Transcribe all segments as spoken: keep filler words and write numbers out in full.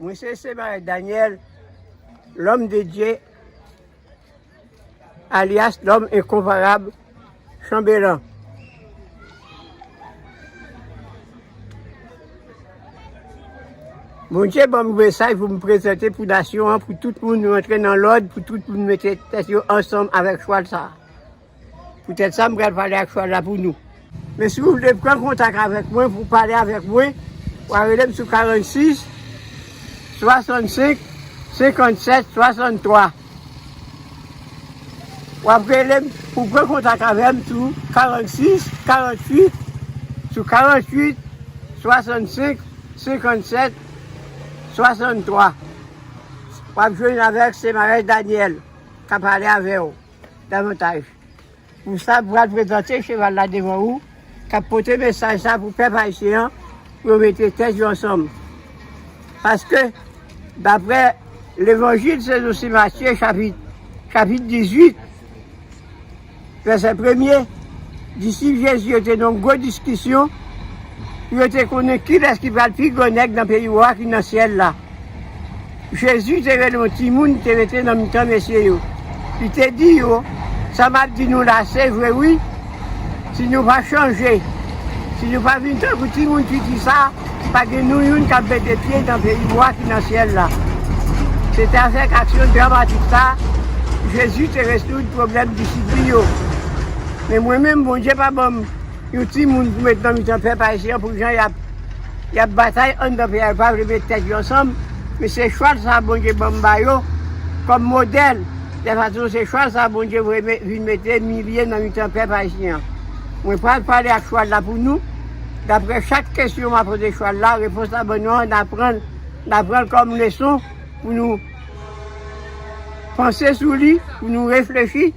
Mwen se Semaèl Daniel, l'homme de Dieu, alyas l'homme incomparable, Chanbelan. Bondye ban m mesaj pou m prezante pou nasyon an, pou tout moun rantre nan lòd, pou tout moun mete tèt yo ansanm avèk chwal sa a. Poutèt sa, m pral pale ak chwal la pou nou. Men si w vle pran kontak avèk mwen pou pale avèk mwen, w a rele m sou karannsis, swasannsenk, senkannsèt, swasanntwa. W ap rele m pou pran kontak avè m sou karannsis, karannwit, sou karannwit, swasannsenk, senkannsèt, swasanntwa. W ap jwenn avèk Semaèl Daniel, k ap pale avè w davantaj. Pou sa, m pral prezante cheval la devan ou, k ap pote mesaj sa pou pèp ayisyen an, pou yo mete tèt yo ansanm. Paske, daprè Levanjil selon Sen Matye, chapit, chapit dizuit, vèsè premye, disip Jezi yo te nan yon gwo diskisyon, pou yo te konnen kilès ki pral pi gran nèg nan peyi wa ki nan syèl la. Jezi te rele yon timoun, li te rete nan mitan mesye yo. Li te di yo, sa m ap di nou la, se vre wi. Si nou pa chanje, si nou pa vin tankou timoun piti sa, pa gen nou youn k ap mete pye nan peyi wa ki nan syèl la. Se te avèk aksyon dramatik sa, Jezi te rezoud pwoblèm disip li yo. Men mwen menm, Bondye pa ban m yon timoun pou met nan mitan pèp ayisyen an pou jan y ap, y ap batay anndan peyi a, yo pa vle met tèt yo ansanm. Men se chwal sa Bondye ban m ba yo kòm modèl. Lè fason se chwal sa Bondye voye me-, vin mete milye nan mitan pèp ayisyen an. Mwen pral pale ak chwal la pou nou. Daprè chak kesyon m a poze chwal la, repons la ban nou an, n a pran l, n a pran l kòm leson pou nou panse sou li, pou nou reflechi,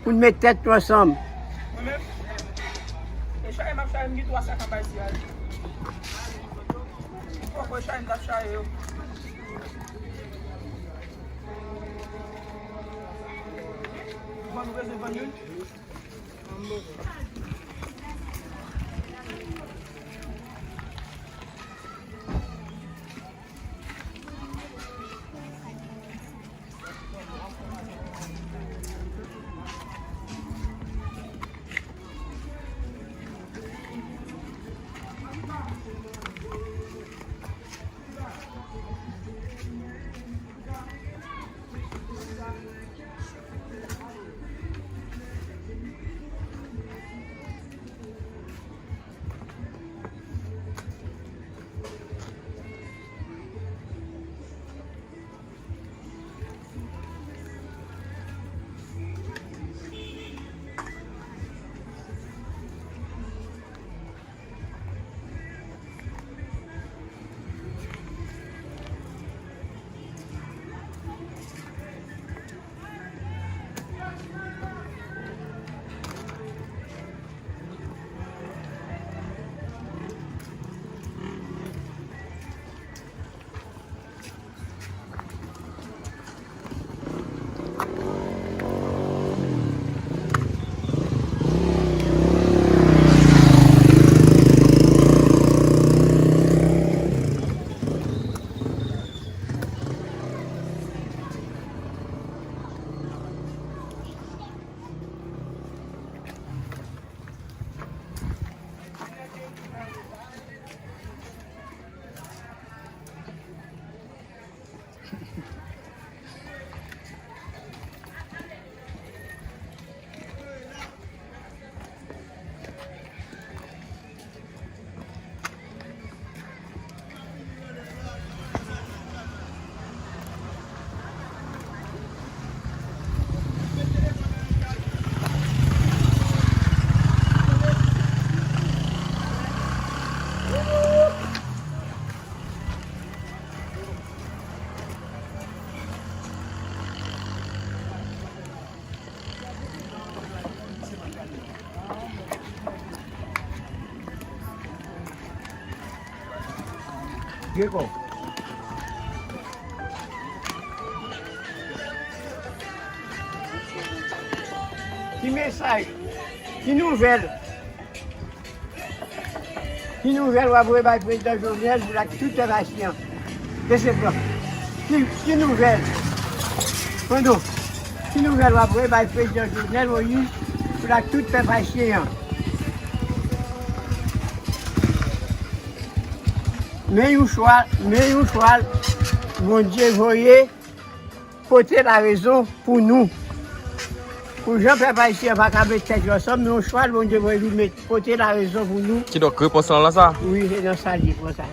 pou n met tèt nou ansanm. Mwen menm, e chaye m ap chaye, m gen twa sak an ba isi a. Poko e chaye m t ap chaye yo. Vann, ou bezwen vann youn? Ki mesaj? Ki nouvèl? Ki nouvèl w ap voye bay prezidan Jovenel pou l ak tout pèp ayisyen an? Mesye Blan, ki, ki nouvèl? Pando, ki nouvèl w ap voye bay prezidan Jovenel Moïse pou l ak tout pèp ayisyen an? Men yon chwal, men yon chwal Bondye voye pote larezon pou nou. Pou jan pèp ayisyen an pa ka met tèt yo ansanm, men yon chwal Bondye voye vin met pote larezon pou nou. Kidonk, repons lan lan sa? Wi, se nan sa l ye konsa.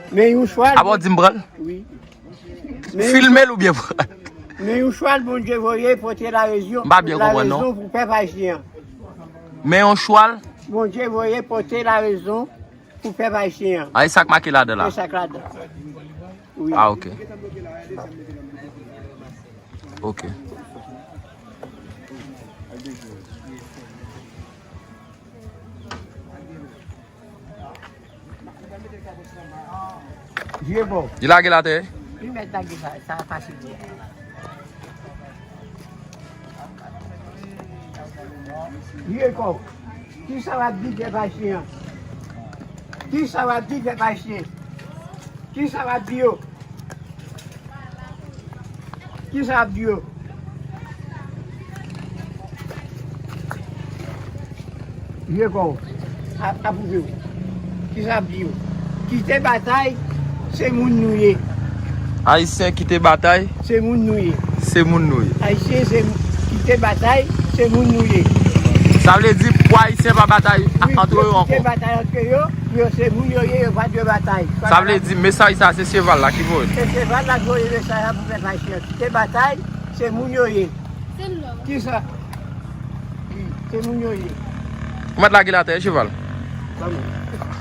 Men yon chwal. Apa w di m pran l? Wi. Men yon Filme l oubyen pran l? Men yon chwal Bondye voye pote larezon, M pa byen konprann, non. Larezon pou pèp ayisyen an. Men yon chwal? Bondye voye pote larezon pou pèp ayisyen an. A, e sa k make ladan la? E sa k ladan. Wi. Ah, ok. Ok. Vye bò. Li lage l atè? Li mèt lage sa, sa fasil. Vye kò. Kisa w ap di pèp ayisyen an? Kisa w ap di pèp ayisyen? Kisa w ap di yo? Kisa w ap di yo? Vye kò w. A, apwouve w. Kisa w ap di yo? Kite batay, se moun nou ye. Ayisyen, kite batay. Se moun nou ye. Se moun nou ye. Ayisyen, se, kite batay, se moun nou ye. Sa vle di pou Ayisyen pa batay a, antre yo ankò. Wi, kite batay antre yo, yo se moun yo ye, yo pa dwe batay. Sa vle di mesaj sa se cheval la ki voye l. Se cheval la ki voye mesaj la pou pèp ayisyen. Kite batay, se moun yo ye. Kisa? Wi, se moun yo ye. Ou mèt lage l atè, cheval.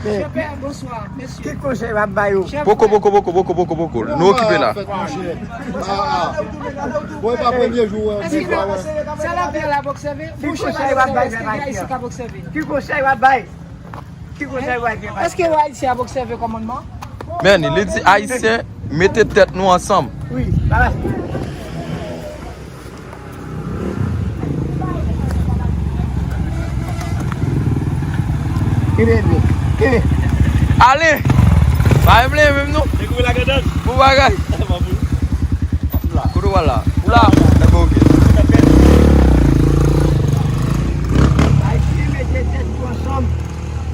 Chèpè, bonswa, mesye. Ki konsèy w ap ba yo? Poko, poko, poko, poko, poko, poko. Nou okipe la. Bon, e pa premye jou, wè. Èske sa lapli a l ap obsève? Ki konsèy w ap bay pèp ayisyen? Ki konsèy w ap bay? Ki konsèy w ap bay pèp ayisyen? Èske w Ayisyen ap obsève kòmandman? Mèni, li di Ayisyen, mete tèt nou ansanm. Wi, baba. Kenbe byen. Kenbe. Ale! Pa menm leve menm non. Dekouvri la grandans. Bon bagay. Kote w al la? Ou la? Dakò, ok. Ayisyen mete tèt nou ansanm.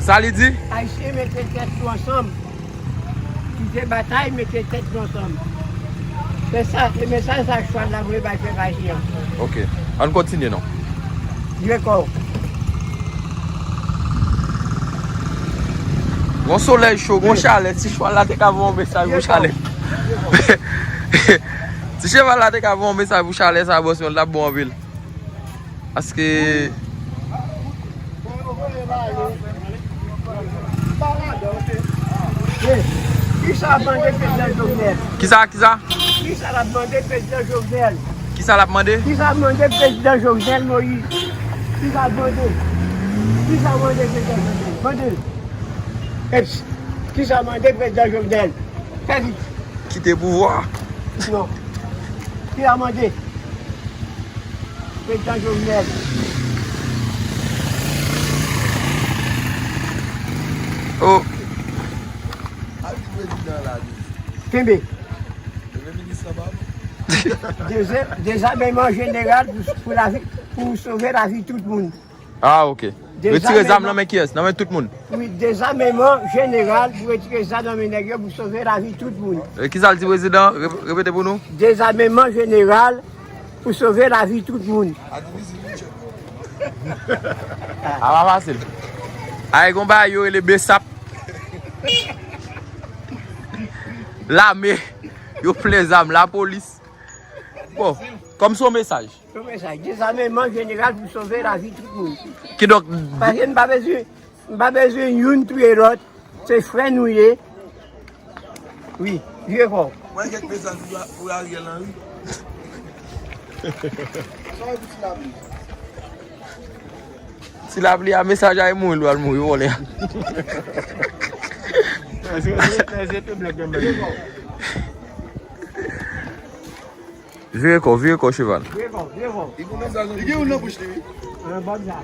Sa li di? Ayisyen mete tèt nou ansanm. Kite batay, mete tèt nou ansanm. Se sa, se mesaj sa chwal la voye bay pèp ayisyen an. Ok, ann kontinye non. Vye kò. Gon solèy cho, gon chalè, si chwal la te ka voye yon mesaj pou chalè. Si cheval la te ka voye yon mesaj pou chalè sa, bòs mwen, l t ap bon anpil. Paske Kisa ap mande prezidan Jovenel? Kisa, kisa? Kisa l ap mande prezidan Jovenel? Kisa l ap mande? Kisa ap mande prezidan Jovenel Moïse? Kisa ap mande? Kisa ap mande prezidan Jovenel? Mande l. Eps, kisa ap mande prezidan Jovenel? Fè vit. Kite pouvwa. Non. Kisa ap mande? Prezidan Jovenel. Oh. Al di prezidan la, Jezi. Kenbe. Premye minis la pa bon. Deza-, dezameman jeneral pou, pou lavi, pou sove lavi tout moun. Ah, ok. Retire zam nan men kiyès? Nan men tout moun. Wi, dezameman jeneral pou retire zam nan men nèg yo pou sove lavi tout moun. E kisa l di, prezidan? Rep-, repete pou nou. Dezameman jeneral pou sove lavi tout moun. A pa fasil. Ay, gon bagay yo rele besap. Lame, yo plen zam, lapolis. Bon, kòm se yon mesaj. Yon mesaj, dezameman jeneral pou sove lavi tout moun. Kidonk, paske n pa bezwen, n pa bezwen youn touye lòt. Se frè nou ye. Wi, vye kò. Mwen gen mesaj pou, pou Ariel Henry. Sa w di sou lapli? Ti lapli a, mesaj a, e mouri l pral mouri, vòlè a. Vire kò, vire kò, cheval. Vire kò, vire kò. Li gen youn nan bouch li, wi. Nan bòt la.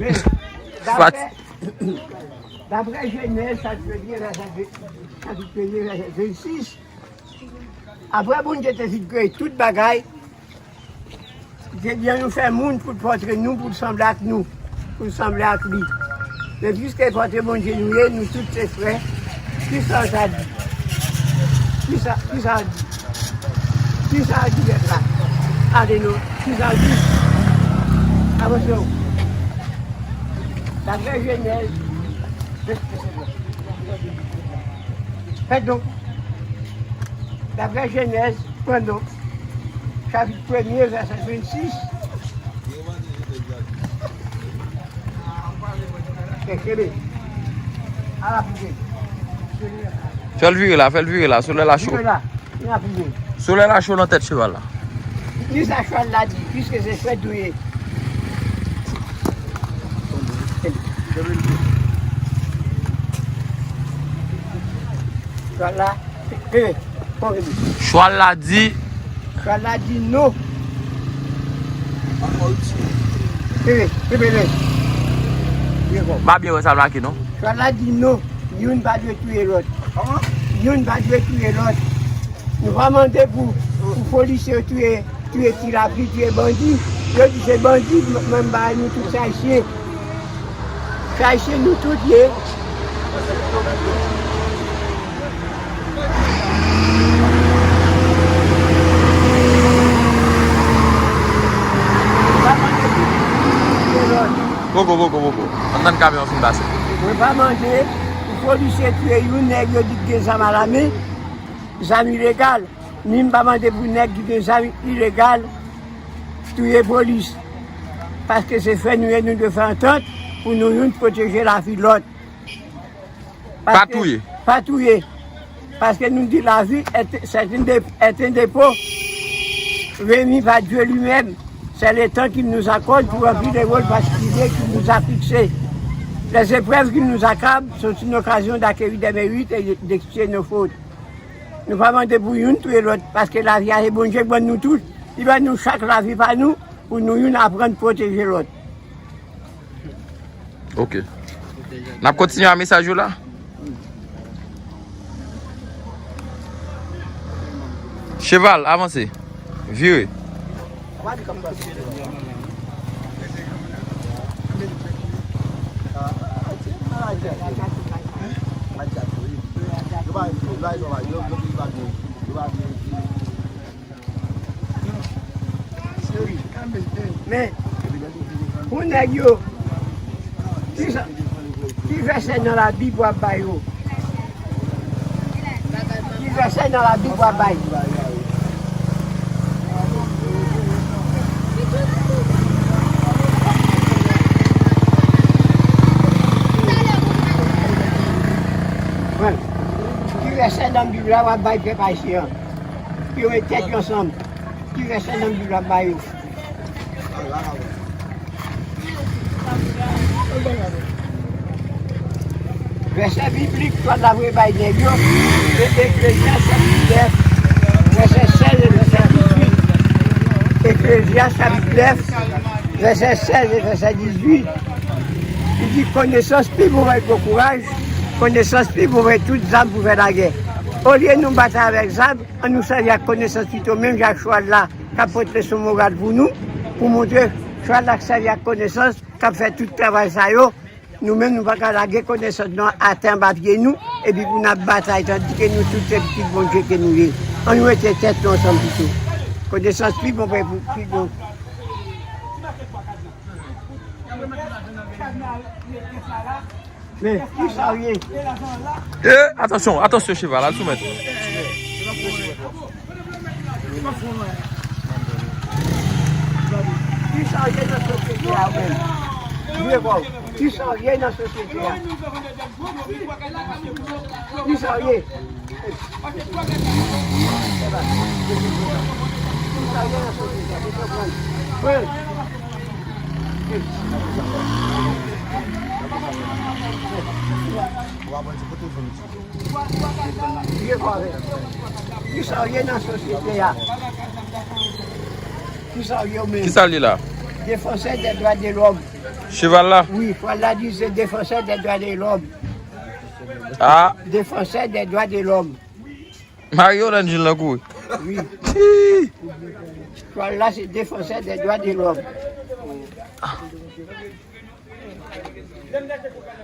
Men, daprè, daprè Jenèz, chapit premye, vèsè ve-, chapit premye, vèsè vennsis, apre Bondye te fin kreye tout bagay, Li te di an nou fè moun pou l pòtre nou, pou l sanble ak nou, pou l sanble ak li. Men piske pòtre Bondye nou ye, nou tout se frè. Kisa sa di? Kisa, kisa di? Kisa di lèt la? Ale non. Kisa di? Avanse w. Daprè Jenèz, pèdon. Daprè Jenèz, pèdon. Chapit premye, vèsè vennsis. Kenbe. Ala pou Bondye. Fè l vire la, fè l vire la, solèy la cho. Vire la, ala pou Bondye. Solèy la cho nan tèt cheval la. Li sa chwal la di, piske se frèt ou ye. Chwal la. Kenbe, kenbe. Chwal la di. Chwal la di non. Kenbe, kenbe, men. Byen fò. M pa byen wè sa l make non. Chwal la di non. Youn pa dwe touye lòt. Youn pa dwe touye lòt. Nou pa mande pou, pou polisye touye Touye ti lapli, touye bandi. Yo di se bandi, m-, menm bagay nou tout se ayisyen. Se ayisyen nou tout ye. Poko, poko, poko. Ann tann kamyon an fin pase. Mwen pa mande pou polisye touye yon nèg yo di k gen zam alamen, zam ilegal. Ni m pa mande pou nèg ki gen zam ilegal touye polis. Paske se frè nou ye, nou dwe fè antant pou nou youn pwoteje lavi lòt. Pa touye. Pa touye. Paske nou di lavi est, c'est un dé-, est un dépôt remis par Dieu lui-même. C'est le temps qu'il nous accorde pour remplir les rôles particuliers qu'il nous a fixés. Les épreuves qui nous accablent sont une occasion d'acquérir des mérites et d'expier nos fautes. Nou pa mande pou youn touye lòt, paske lavi a se Bondye k ban nou tout. Li ban nou chak lavi pa nou, pou nou youn aprann pwoteje lòt. Ok. N ap kontinye a mesaj yo la. Cheval, avanse. Vire. Men, pou nèg yo, ki sa, ki vèsè nan Labib w ap ba yo? Ki vèsè nan Labib w ap bay? Ki vèsè nan Bib la w ap bay pèp ayisyen an? Yo met tèt yo ansanm. Ki vèsè nan Bib la w ap ba yo? Vèsè biblik Pòl la voye bay nèg yo, se Eklezyas chapit nèf, vèsè sèz e vèsè dizuit. Eklezyas chapit nèf, vèsè sèz e vèsè dizuit. Li di, konesans pi bon pase gwo kouraj, konesans pi bon pase tout zam pou fè lagè. Olye nou batay avèk zam, ann nou sèvi ak konesans pito, menm jan ak chwal la k ap pote leson moral pou nou, pou montre chwal la k sèvi ak konesans, k ap fè tout travay sa yo. Nou menm, nou pa ka lage konesans nou atè anba pye nou, epi pou n ap batay, tandike nou tout se pitit Bondye ke nou ye. Ann nou mete tèt nou ansanm pito. Konesans pi bon, pi bon. Men, kisa w ye? E, atansyon, atansyon, cheval, al soumèt. Kisa w ye nan sosyete a, ou menm? Vire kò w. Kisa w ye nan sosyete a? Kisa w ye? Kisa w ye nan sosyete a? Kisa w pran? Pran. Kisa w ye nan sosyete a? Kisa w ye w menm? Kisa l ye la? Defansè dè dwa de lòm. Cheval la? Wi, chwal la di se defansè dè dwa de lòm. Ah. Defansè dè dwa de lòm. Mario Landjil nan kouri. Wi. Chwal la se defansè dè dwa de lòm.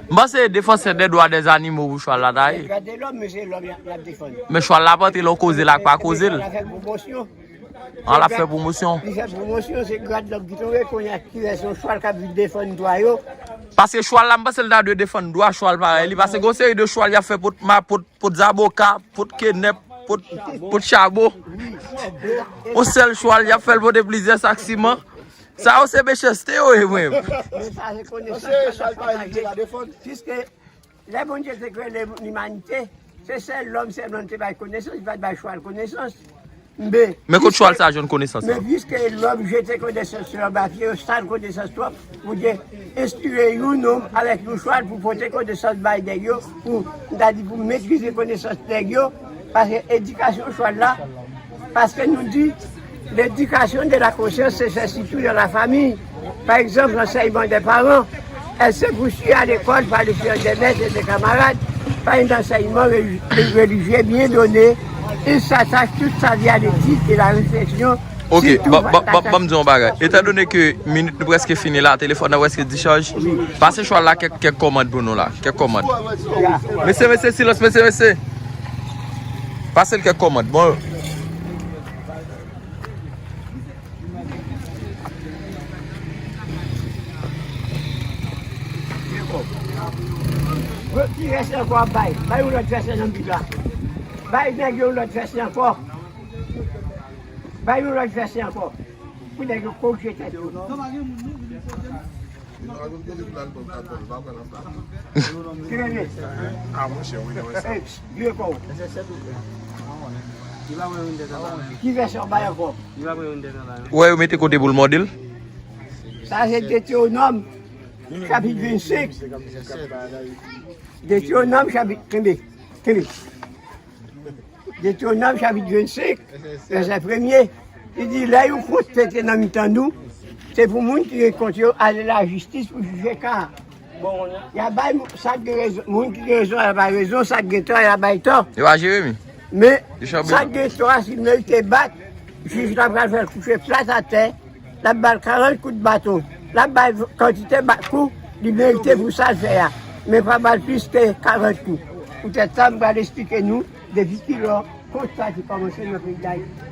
M panse defansè dè dwa dè zanimo pou chwal la ta ye. Dwa de lòm, men se lòm y ap, y ap defann. Men chwal la pa antre lan koze la k pa koze l. L ap fè pwomosyon. An, l ap fè pwomosyon. Li fè pwomosyon, se grad lòm ki tonbe, kounye a ki vèsyon chwal k ap vin defann dwa yo. Paske chwal la, m panse l ta dwe defann dwa chwal parèy li. Paske gon seri de chwal y ap fè pot ma, pot, pot zaboka, pot kenèp, pot, pot chabon. Yon sèl chwal, y ap fè l pote plizyè sak siman. Sa yo se mechanste yo ye, mwen. Men sa se konesans. Piske lè Bondye te kreye limanite, se sèl lòm sèlman te bay konesans, li pa t bay chwal konesans. Men, men kot chwal sa jwenn konesans la? Men piske lòm jete konesans yo anba pye yo, sal konesans twòp, Bondye enspire yon nonm avèk yon chwal pou pote konesans bay nèg yo, pou, m ta di, pou metrize konesans nèg yo, paske edikasyon chwal la, paske nou di, l'éducation de la conscience se fè sitou nan lafami. Pa egzanp, lansèyman dè paran, èske pou si a lekòl, pa lefiyans dè mèt e dè kamarad, pa yon ansèyman reli-, relijye byen done, il s'attache toute sa vie à l'éthique et la réflexion. Ok, ban m di yon bagay. Etandone ke minit nou prèske fini la, telefòn nan prèske dichaj, pase chwal la kèk, kèk kòmand pou nou la. Kèk kòmand. Mesye, mesye, silans, mesye, mesye. Pase l kèk kòmand. Bon. Ki vèsè ankò ap bay? Bay yon lòt vèsè nan bib la. Bay nèg yo yon lòt vèsè ankò. Bay yon lòt vèsè ankò. Pou nèg yo korije tèt yo. Ki vèsè? Ah, monchè, wi, non, wè sa. Ey, vye kò w. Ki vèsè w bay ankò? Ou wè yo mete kote pou l mòde l? Sa se Detewonòm, chapit vennsenk. Detewonòm, chapit, kenbe, kenbe. Detewonòm chapit vennsenk, vèsè premye, li di, lè yon kont pete nan mitan nou, se pou moun ki gen kont yo ale lajistis pou jije ka a. Y a bay sa k gen rezon, moun ki gen rezon, y a bay rezon, sa k gen tò, y a bay tò. E pa Jeremi? Men, sa k gen tò a, si l merite bat, jij la pral fè l kouche plat atè, l ap ba l karant kout baton. L ap ba l kantite ba-, kou li merite pou sa l fè a. Men pa ba l plis ke karant kou. Poutèt sa, m pral esplike nou depi kilè kont sa te kòmanse nan peyi Dayiti.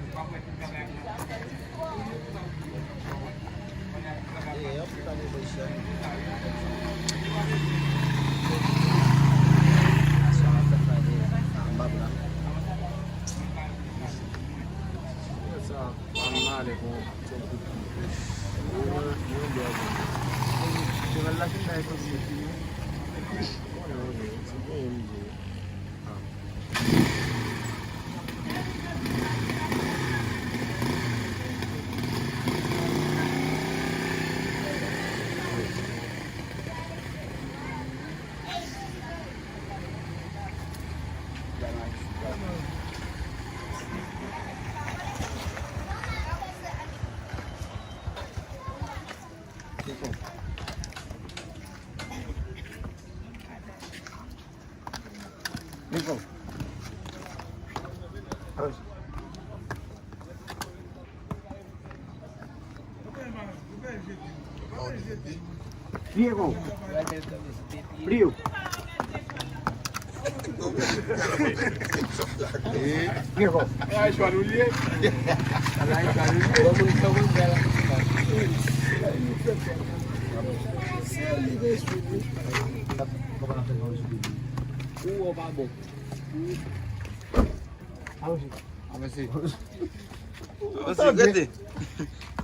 Vye gon. Pliyo. Vye gon. Ou pa bon. Avanse. Avanse. Avanse, rete.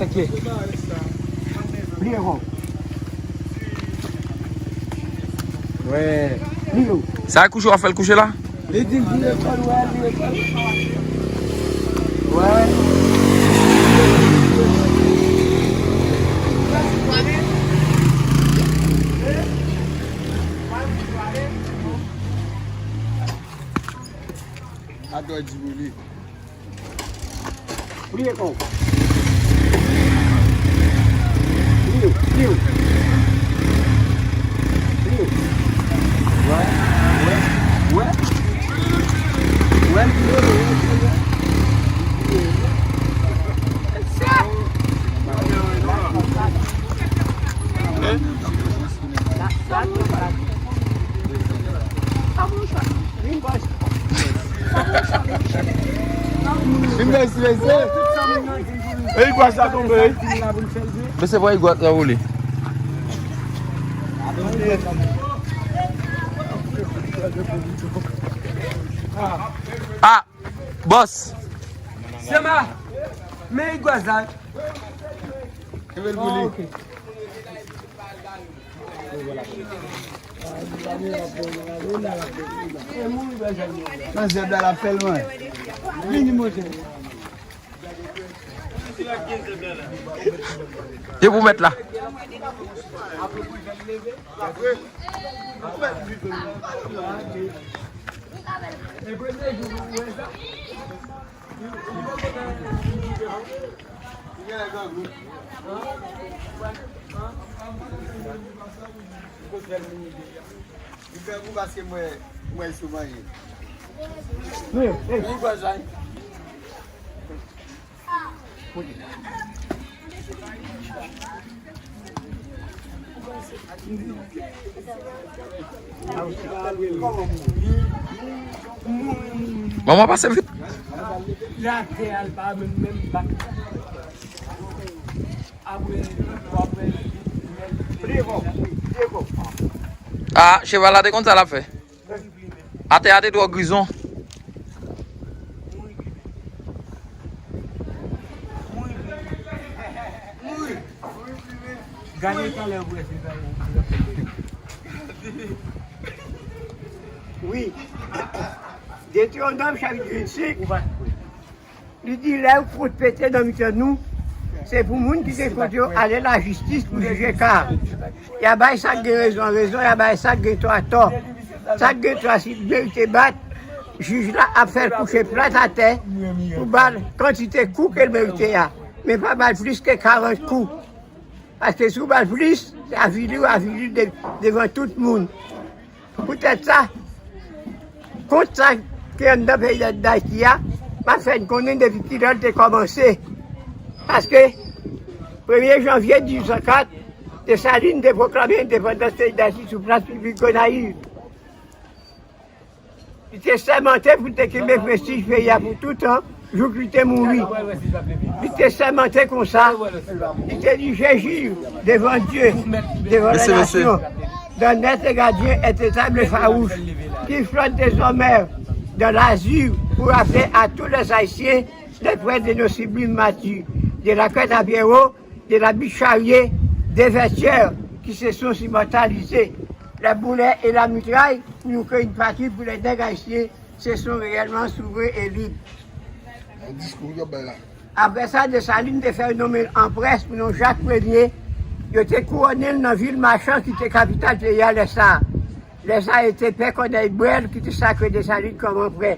Ok. Pliye kò w. Wè. Pliye w. Sa kouche w ap fè l kouche la? Li di l pliye kò l, wè, pliye kò l. Wè, wè. Atò di pou li. Pliye kò w. Pliye w, pliye w. Pliye w. Wè, wè, wè. Wè l pliye, wè l pliye. Vin bèl silensye. E igwaj la tonbe, wi. Mesye, pran igwaj la pou li. Ah, bòs. Sema, men igwaj la. Kenbe l pou li. Ah, ok. Nan zèb la, l ap fè l mwen. Vini, monchè. E pou mèt la. Li fè pou paske mwen, mwen sou manje. Wi, wi. Wi, vwazin. Manman pase vit. Ah, cheval la te konn sa l ap fè. Atè a te twò grizon. Gade talè ou wè se sa. Wi. Detewonòm chapit vennsenk. Li di, lè yon kont pete nan mitan nou, se pou moun ki gen kont yo ale lajistis pou jije ka. Y a bay sa k gen rezon rezon, y a bay sa k gen tò tò. Sa k gen tò, si l merite bat, jij la ap fè l kouche plat atè pou ba l kantite kou ke l merite a. Men pa ba l plis ke karant kou. Paske si w ba l plis, se avili w avili de-, devan tout moun. Poutèt sa, kont sa ki anndan peyi Dayiti a, m ap fè n konnen depi kilè l te kòmanse. Paske premye janvye dizuit san kat, Desalin te pwoklame endepandans peyi Dayiti sou plas piblik Gonayiv. Li te sèmante pou l te kenbe prestij peyi a pou toutan, jouk li te mouri. Li te sèmante konsa, li te di, Jezi, devan Dye, devan lè nasyon, dans notre gardien est étable farouche, qui flotte désormais dans l'azur pour rappeler à tous les Haïtiens les preuves de nos sublimes martyrs, de la crête à Pierrot, de la butte Charrier, des Vertières qui se sont immortalisés, la boulette et la mitraille pour nous créer une patrie pour les nègres haïtiens se sont réellement souverains et libres. Yon diskou yo bay la. Apre sa, Desalin te fè nonmen l anprè pou non Jak Premye. Yo te kouwone l nan vil Machan ki te kapital peyi a lè sa a. Lè sa a, e te pè Kònèy Brèl ki te sakre Desalin kòm anprè.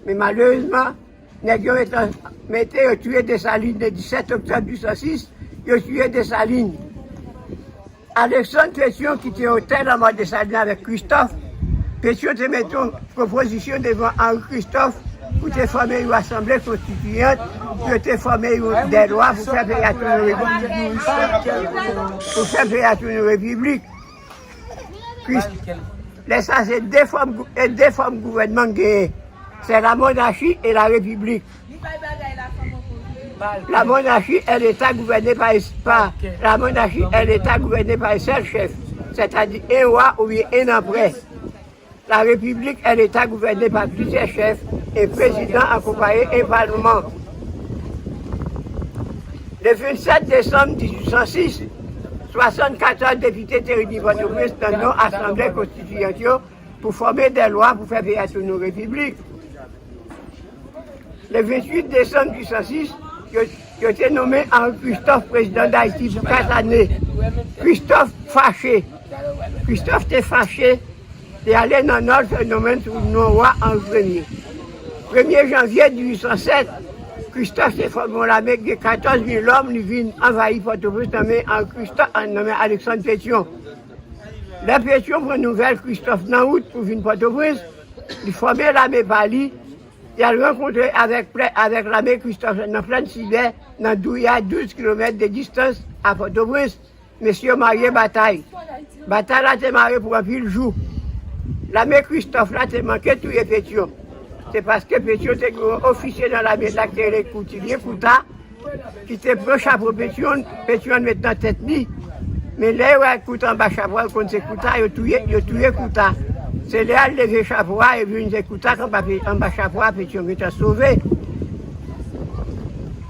Men malerezman, nèg yo mete, mete yo touye Desalin le disèt oktòb mil uit san sis, yo touye Desalin. Alexandre Pétion ki te otè lanmò Desalin avèk Kristòf. Pétion te mete yon pwopozisyon devan Henri Christophe pou te fòme yon asanble konstitiyant, pou yo te fòme yon de lwa pou fè peyi a tounen repiblik. Pou fè peyi a tounen repiblik. Kris-, lè sa se de fòm gou-, e de fòm gouvènman k genyen. Se la monarchie et la république. La monarchie est l'État gouverné par, par, la monarchie est l'État gouverné par un seul chef, c'est-à-dire un roi ou bien un empereur. La République est l'État gouverné par plusieurs chefs, un président accompagné d'un parlement. Le vingt-sept décembre mil uit san sis, swasannkatòz depite te reyini Pòtoprens nan non asanble konstitiyant yo pou fòme de lwa pou fè peyi a tounen yon repiblik. Le vingt-huit décembre mil uit san sis, yo, yo te nonmen Henri Christophe prezidan Dayiti pou kat ane. Christophe fache. Christophe te fache, te ale nan Nò fè nonmen sou non wa Henri Premye. Premye janvye mil uit san sèt, Christophe te fòme yon lame ki gen katòz mil lòm, li vin anvayi Pòtoprens nan men Henri Christophe, nan men Alexandre Pétion. Lè Pétion pran nouvèl Christophe nan wout pou vin Pòtoprens, li fòme lame pa li, y al rankontre avèk plè-, avèk lame Christophe nan Plèn Sibè, nan Douya, douz kilomèt de distans a Pòtoprens. Mesye yo mare batay. Batay la te mare pou anpil jou. Lame Christophe la te manke touye Pétion. Se paske Pétion te gen yon ofisye nan lame la ki te rele Koutilye Kouta, ki te pran chapo Pétion, Pétion met nan tèt li. Men lè yo wè Kouta anba chapo a, yo konn se Kouta, yo touye, yo touye Kouta. Se lè y al leve chapo a, yo vin se Kouta k anba pe-, anba chapo a, Pétion gentan sove.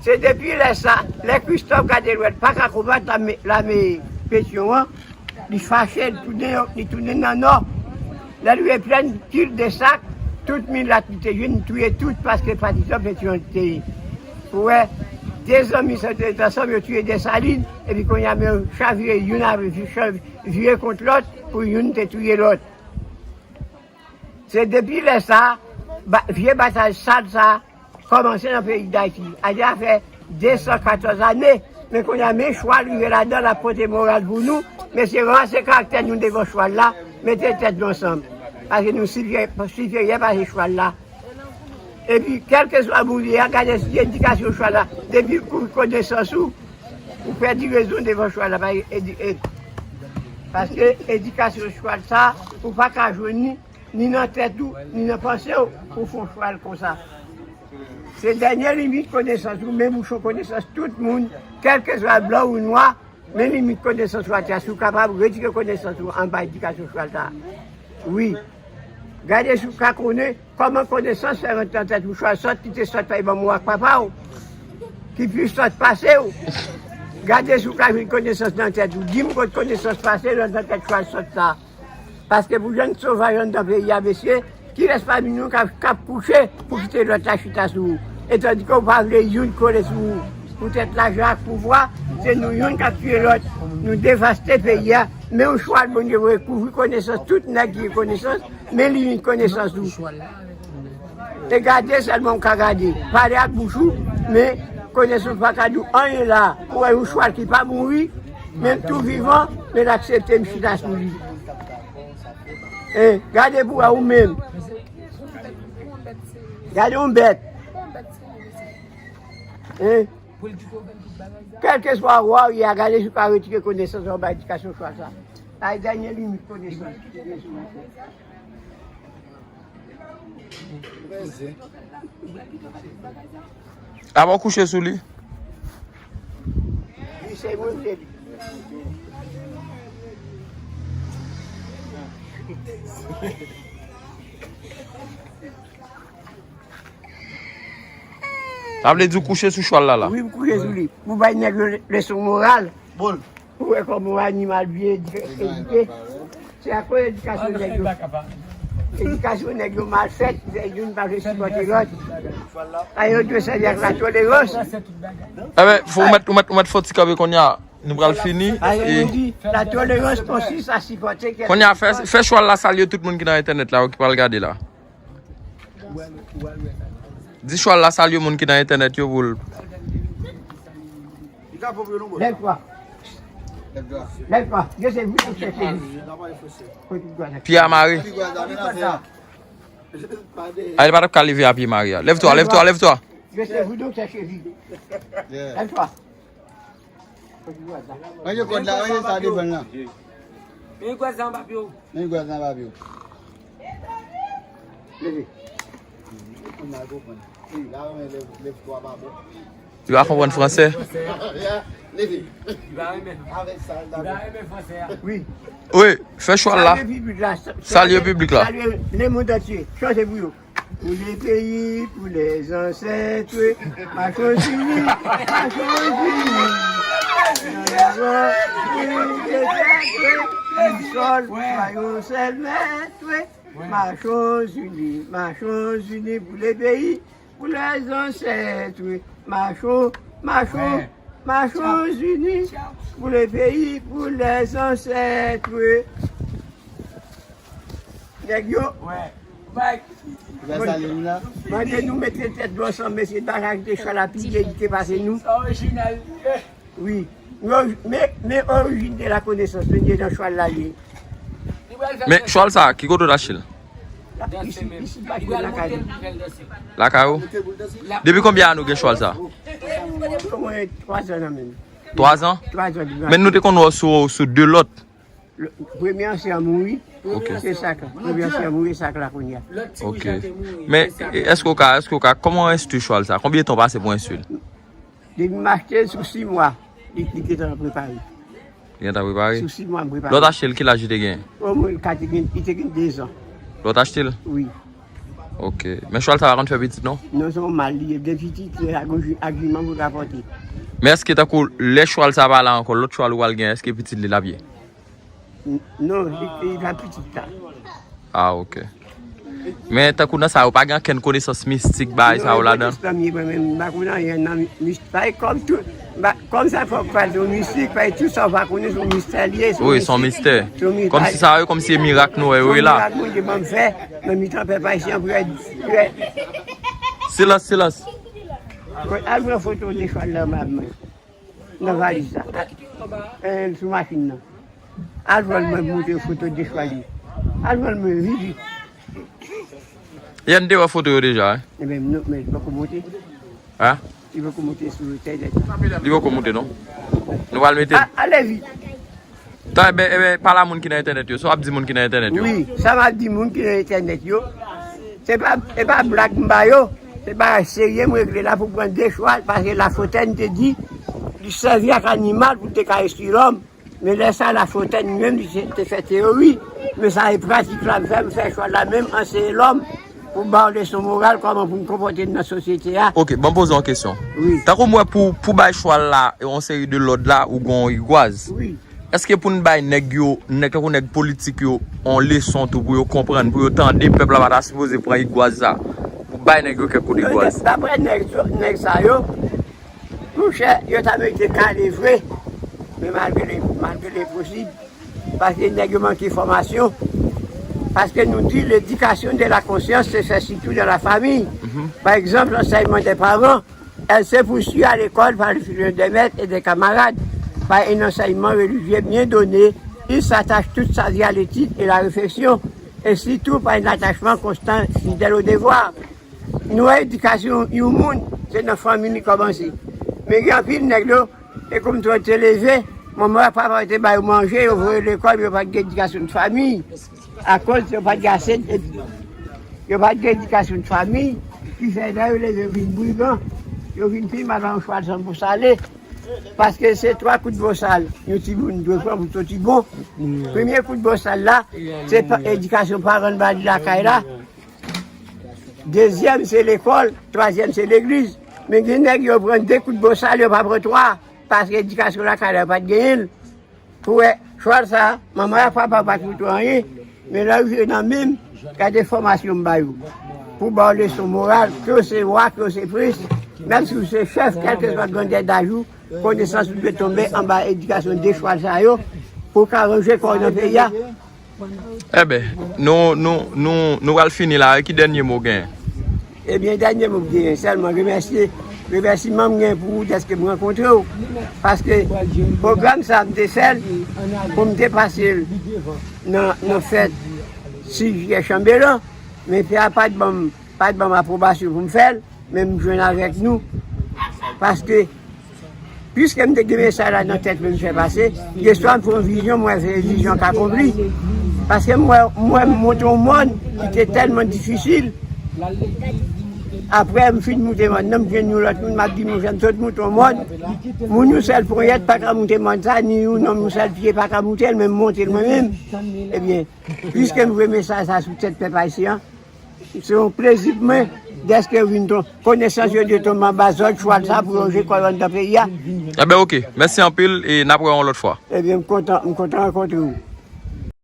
Se depi lè sa, lè Christophe gade l wè l pa ka konbat lame, lame Pétion an, li fache, li tounen, li tounen nan Nò. Lè l rive Plèn Kil de Sak, tout milat li te jwenn, li touye tout, paske patizan Pétion li te ye. Ou wè, de zanmi sa te ret ansanm, yo touye Desalin, epi kounye a, men yo chavire youn apre, chav-, vire kont lòt, pou youn te touye lòt. Se depi lè sa, ba-, vye batay sal sa, kòmanse nan peyi Dayiti. Ayè a fè de san katòz ane, men kounye a, men chwal rive ladan l ap pote moral pou nou. Mesye, ranmase karaktè nou devan chwal la, mete tèt nou ansanm. Paske nou siperyè, siperyè pase chwal la. Epi, kèlkeswa moun ye a, gade si edikasyon chwal la, depi l kouvri konesans ou, ou pèdi rezon devan chwal la. Pa edi-, ed-, paske edikasyon chwal sa, ou pa ka jwenn li ni nan tèt ou, ni nan panse w, pou fè yon chwal konsa. Se dènye limit konesans ou, men bouchon konesans tout moun, kèlkeswa blan ou nwa, men limit konesans ou atè a, si w kapab retire konesans ou anba edikasyon chwal sa. Wi. Gade si w ka konnen kòman konesans fè rantre nan tèt ou, chwal sòt ki te sòt pa ban mwen ak papa w, ki pi sòt pase w. Gade si w ka jwenn konesans nan tèt ou. Di m kot konesans pase nan tèt chwal sòt sa. Paske pou jan sovaj anndan peyi a, mesye, kilès pami nou k ap, k ap kouche pou kite lòt la chita sou ou? Etandike w pa vle youn kole sou ou. Poutèt lajan ak pouvwa, se nou youn k ap tiye lòt. Nou devaste peyi a. Men yon chwal Bondye voye kouvri konesans tout nèg ki gen konesans, men limit konesans ou. E gade sèlman w ka gade. Pale ak bouch ou, men konesans pa ka di w anyen la. Ou wè yon chwal ki pa mouri, menm tou vivan, men l aksepte m chita sou li. E gade pou w wè ou menm. Gade yon bèt. E kèlkeswa wa w ye a, gade si w ka retire konesans ou anba edikasyon chwal sa. Sa e dènye limit konesans. Apa w kouche sou li? Sa vle di w kouche sou chwal la la? Wi, m kouche sou li. Pou bay nèg yo leson moral. Ou wè kòman yon animal byen edike? Se akoz edikasyon nèg yo, edikasyon nèg yo mal fèt, se youn pa vle sipòte lòt. Sa yo dwe sèvi ak latolerans. Enben, fò w mèt, ou mèt, ou mèt fò ti kanpe kounye a. Nou pral fini. Sa yo di, latolerans konsiste à supporter quelqu'un. Kounye a, fè, fè chwal la salye tout moun ki nan entènèt la, yo ki pral gade la. Di chwal la salye moun ki nan entènèt yo pou l. Lève-toi. Lève-toi. Je sais vous chercher. Pyè a mare. A, li pa t ap ka leve a pye mare a. Lève-toi, lève-toi, lève-toi. Je sais vous donc chercher. Lève-toi. Ranje kòd la, ranje sa devan la. Men gwaz nan papye w. Men gwaz nan papye w. Leve. Ou mal konprann. Wi, la, men lèv, lèv twa pa bon. Li pa konprann fransè. Leve. Li pa renmen. Avèk sa, li pa renmen fransè a. Wi. Wi, fè chwal la. Salye piblik la. Salye piblik la. Salye le monde entier. Chante pou yo. Pou le peyi, pou lèzansèt, machons unis, machons unis. Nan lavan, pou lèzansèt, yon sèl, pa yon sèl mèt. Machons unis, machons unis pour le pays, pour les ancêtres. Machons, machons, machons unis pour le pays, pour les ancêtres. Nèg yo. Mande nou mete tèt nou ansanm, mesye, pa ka kite chwal la pi byen edike pase nou. Wi. Men, men orijin de la konesans, men Dye nan chwal la ye. Men chwal sa, ki kote w t achte l? Isi, isi, pa gen lakay li. Lakay ou? Depi konbyen ane w gen chwal sa? Omwen twa zan nan men m. Twa zan? Twa zan. Men nou te konn wè w sou, sou de lòt. Premye ansyen an mouri. Ok. Se sa k la. Premye ansyen an mouri, sa k la kounye a. Ok. Men, e, èske w ka, èske w ka, kòman w enstwi chwal sa? Konbyen tan w pase pou w enstwi l? Depi m achte l sou sis mwa, li, li gentan prepare. Li gentan prepare? Sou sis mwa, m prepare. Lè w t achte l, ki laj li te gen? O, mwen, ka te gen, li te gen de zan. Lè w t achte l? Wi. Ok. Men chwal sa pa konn fè pitit, non? Non, se yon mal li ye. De pitit, se ak, ak jiman pou l ka pòte. Men èske tankou lè chwal sa pa la ankò, lòt chwal ou pral gen, èske pitit li l ap ye? N-, non, li, li pa pitit la. Ah, ok. Men tankou nan sa yo, pa gen ankenn konesans mistik, bagay sa yo ladan? Non, se yon mistik, mwen menm, m pa konn anyen nan mi-, mis-, pa kòm tout, m pa, kòm sa fò pral se yon mistik, pa tout sa w pa konnen, se yon mistè li ye, se yon mistik. Wi, se yon mistè. Se yon mi-, kòmsi sa yo, kòmsi se mirak nou wè yo la. Se yon mirak Bondye ban m fè, nan mitan pèp ayisyen an pou yo, pou yo. Silans, silans. Al pran foto de chwal la, m ap mwen. Nan valiz la. Eh, sou machin nan. Al jwenn mwen, montre foto de chwal li. Al jwenn mwen, vini. Yèn te wè foto yo deja, eh? Ebyen, nou, men li poko monte. Hein? Li poko monte sou entènèt la. Li poko monte, non? Nou pral mete l. A, ale vit. Tan, ebyen, ebyen, pale a moun ki nan entènèt yo. Sa w ap di moun ki nan entènèt yo? Wi, sa m ap di moun ki nan entènèt yo, se pa, se pa blag m ba yo. Se bagay serye m regle la pou pran de chwal, paske Lafontaine te di, li sèvi ak animal pou te ka enstwi lòm. Men lè sa, Lafontaine li menm, li te, te fè teyori. Men sa e pratik la m fè, m fè chwal la menm anseye lòm pou ba w leson moral, kòman pou n konpòte n nan sosyete a. Ok, ban m poze w yon kesyon. Wi. Tankou m wè pou, pou bay chwal la yon seri de lòd la, ou gen yon rigwaz. Wi. Èske pou n bay nèg yo, nèg tankou nèg politik yo, yon leson tou pou yo konprann, pou yo tande, pèp la pa ta sipoze pran rigwaz sa? Pou bay nèg yo kèk kout rigwaz. Daprè nèg, nèg sa yo, monchè, yo ta merite kale vre. Men malgre l, malgre l enposib, paske nèg yo manke fòmasyon. Paske nou di, ledikasyon de la konsyans se fè sitou dans la famille. Mhm. Pa egzanp, l'enseignement des parents, elle se poursuit à l'école par le soutien des maîtres et des camarades, par un enseignement religieux bien donné. Il s'attache toute sa vie à l'étude et la réflexion, et surtout par un attachement constant, fidèle au devoir. Nou wè edikasyon yon moun, se nan fanmi li kòmanse. Men gen anpil nèg yo, e kòm yo te leve, manman ak papa yo te ba yo manje, yo voye yo lekòl, yo pa t gen edikasyon de fanmi. Akoz yo pa t gen ase de Yo pa t gen edikasyon de fanmi, ki fè lè yo leve yo vin brigan, yo vin pi mal pa yon chwal san bosale. Paske se twa kout bosal yon timoun dwe pran pou soti bon. Premye kout bosal la, se pa- edikasyon paran l ba li lakay la. Dezyèm se lekòl, twazyèm se legliz. Men gen nèg yo pran de kout bosal, yo pa pran twa, paske edikasyon lakay la yo pa t genyen l. Pou wè, chwal sa, manman ak papa pa t fout ou anyen, men lè w rive nan men m, gade fòmasyon m ba yo. Pou ba w leson moral, ke w se wa, ke w se prens, menm si w se chèf, kèlkeswa grandè daj ou, konesans ou dwe tonbe anba edikasyon de chwal sa yo, pou w ka ranje kò w nan peyi a. Enben, nou, nou, nou, nou pral fini la, ki dènye mo w genyen? Ebyen, dènye mo m genyen, sèlman remèsye, remèsiman m genyen pou ou dèske m rankontre w. Paske pwogram sa a m te fè l pou m te pase l nan, nan fèt sis jiyè Chanbelan, men pè a pa t ban m, pa t ban m apwobasyon pou m fè l, men m jwenn avèk nou. Paske Piske m te gen mesaj la nan tèt mwen, m fè pase, yèswa m fè yon vizyon, m wè se vizyon k akonpli. Paske m wè, m wè m monte yon mòn ki te tèlman difisil. Apre m fin moute mòn nan, m jwenn yon lòt moun, m ap di nou fè m sot moute yon mòn. Moun yon sèl ponyèt pa ka moute mòn sa, ni yon nonm yon sèl pye pa ka moute l, men m monte l mwen menm. Ebyen, piske m voye mesaj sa sou tèt pèp ayisyen an, se yon plezi pou mwen dèske yo vin ton konesans yo dwe tonbe anba zòd chwal sa pou lonje kò yo anndan peyi a. Enben, oke. Mèsi anpil e n ap wè yon lòt fwa. Ebyen, m kontan, m kontan rankontre w.